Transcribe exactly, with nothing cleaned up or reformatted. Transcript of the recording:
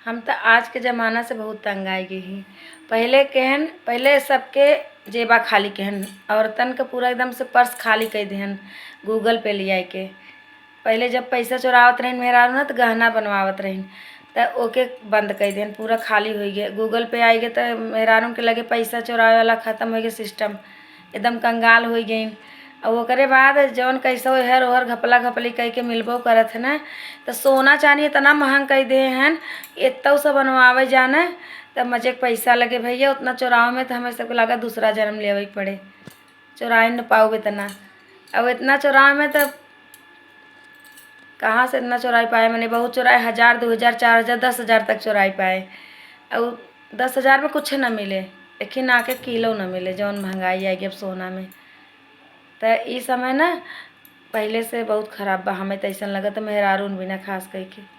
हम त आज के जमाना से बहुत तंग आइ गइ ही। पहिले केहन, पहिले सबके जेबा खाली केहन, औरतन के पूरा एकदम से पर्स खाली कइ देहन Google Pay लियाइ के। पहिले जब पैसा चोरावत रहिन मेहरारू न, त गहना बनवावत रहिन, त ओके बंद कइ देहन, पूरा खाली होइ गए। Google Pay आइ गए, त मेहरारू के लगे पैसा चोरावे वाला खत्म होइ गए सिस्टम, एकदम कंगाल होइ गइन। अउ ओकरे बाद जौन कैसे ओहर ओहर घपला घपली कइ के मिलबो करत है न, त सोना चानी इतना महंग कइ देहे हन, एत्तौ से बनवावे जाने, त मजे के पैसा लगे भइया, उतना चोरावे में त हमें सबके लागत दूसरा जन्म लेवे के पड़े, चोराइ न पाउब इतना। अब इतना चोरावे में त कहाँ से इतना चोराइ पाए, मने बहुत चोराए, हजार, दो हजार, चार हजार, दस हजार तक चोराइ पाए। अउ दस हजार में कुछ न मिले, एक ही ना के किलो न मिले, जौन महंगाई आइ गई अब सोना में। त ई समय ना पहिले से बहुत खराब बा, हमें त अइसन लगत मेहरारून बिना खास कइके।